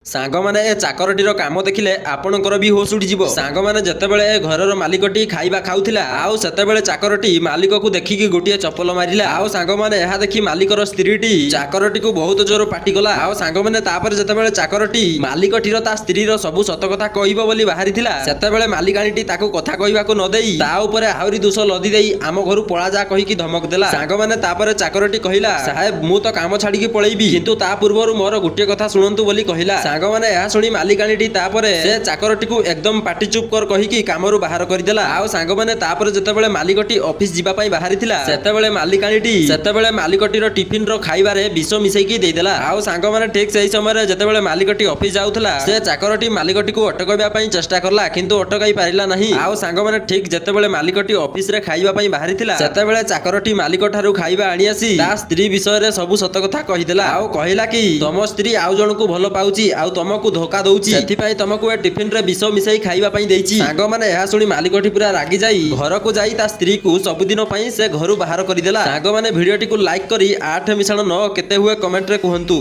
ସାଙ୍ଗମାନେ, ଏ ଚାକରଟିର କାମ ଦେଖିଲେ ଆପଣଙ୍କର ବି ହୋସ୍ ଉଡ଼ିଯିବ। ସାଙ୍ଗମାନେ, ଯେତେବେଳେ ଏ ଘରର ମାଲିକଟି ଖାଇବା ଖାଉଥିଲା, ଆଉ ସେତେବେଳେ ଚାକରଟି ମାଲିକକୁ ଦେଖିକି ଗୋଟିଏ ଚପଲ ମାରିଲା। ଆଉ ସାଙ୍ଗମାନେ, ଏହା ଦେଖି ମାଲିକର ସ୍ତ୍ରୀଟି ଚାକରଟିକୁ ବହୁତ ଜୋର ପାଟି କଲା। ଆଉ ସାଙ୍ଗମାନେ, ତାପରେ ଯେତେବେଳେ ଚାକରଟି ମାଲିକଟିର ତା ସ୍ତ୍ରୀର ସବୁ ସତ କଥା କହିବ ବୋଲି ବାହାରିଥିଲା, ସେତେବେଳେ ମାଲିକାଣୀଟି ତାକୁ କଥା କହିବାକୁ ନ ଦେଇ ତା ଉପରେ ଆହୁରି ଦୋଷ ଲଦି ଦେଇ ଆମ ଘରୁ ପଳା ଯା କହିକି ଧମକ ଦେଲା। ସାଙ୍ଗମାନେ, ତାପରେ ଚାକରଟି କହିଲା, "ସାହେବ, ମୁଁ ତ କାମ ଛାଡିକି ପଳେଇବି, କିନ୍ତୁ ତା ପୂର୍ବରୁ ମୋର ଗୋଟିଏ କଥା ଶୁଣନ୍ତୁ" ବୋଲି କହିଲା। ସାଙ୍ଗମାନେ, ଏହା ଶୁଣି ମାଲିକାଣୀଟି ତାପରେ ସେ ଚାକରଟିକୁ ଏକଦମ ପାଟି ଚୁପ୍ କର କହିକି କାମରୁ ବାହାର କରିଦେଲା। ଆଉ ସାଙ୍ଗମାନେ, ତାପରେ ଯେତେବେଳେ ମାଲିକଟି ଅଫିସ ଯିବା ପାଇଁ ବାହାରିଥିଲା, ସେତେବେଳେ ମାଲିକାଣୀଟି ସେତେବେଳେ ମାଲିକଟିର ଟିଫିନ ର ଖାଇବାରେ ବିଷ ମିଶେଇକି ଦେଇଦେଲା। ଆଉ ସାଙ୍ଗମାନେ, ଠିକ ସେହି ସମୟରେ ଯେତେବେଳେ ମାଲିକଟି ଅଫିସ ଯାଉଥିଲା, ସେ ଚାକରଟି ମାଲିକଟିକୁ ଅଟକାଇବା ପାଇଁ ଚେଷ୍ଟା କଲା, କିନ୍ତୁ ଅଟକାଇ ପାରିଲା ନାହିଁ। ଆଉ ସାଙ୍ଗମାନେ, ଠିକ ଯେତେବେଳେ ମାଲିକଟି ଅଫିସରେ ଖାଇବା ପାଇଁ ବାହାରିଥିଲା, ସେତେବେଳେ ଚାକରଟି ମାଲିକ ଠାରୁ ଖାଇବା ଆଣି ଆସି ତା ସ୍ତ୍ରୀ ବିଷୟରେ ସବୁ ସତ କଥା କହିଦେଲା। ଆଉ କହିଲା କି ତମ ସ୍ତ୍ରୀ ଆଉ ଜଣକୁ ଭଲ ପାଉଛି ଆଉ ତମକୁ ଧୋକା ଦଉଛି, ସେଥିପାଇଁ ତମକୁ ଏ ଟିଫିନ ରେ ବିଷ ମିଶାଇ ଖାଇବା ପାଇଁ ଦେଇଛି। ସାଙ୍ଗମାନେ, ଏହା ଶୁଣି ମାଲିକଟି ପୁରା ରାଗି ଯାଇ ଘରକୁ ଯାଇ ତା ସ୍ତ୍ରୀକୁ ସବୁଦିନ ପାଇଁ ସେ ଘରୁ ବାହାର କରିଦେଲା। ସାଙ୍ଗମାନେ, ଭିଡିଓଟିକୁ ଲାଇକ୍ କରି 8 ମିଶାଣ 9 କେତେ ହୁଏ କମେଣ୍ଟରେ କୁହନ୍ତୁ।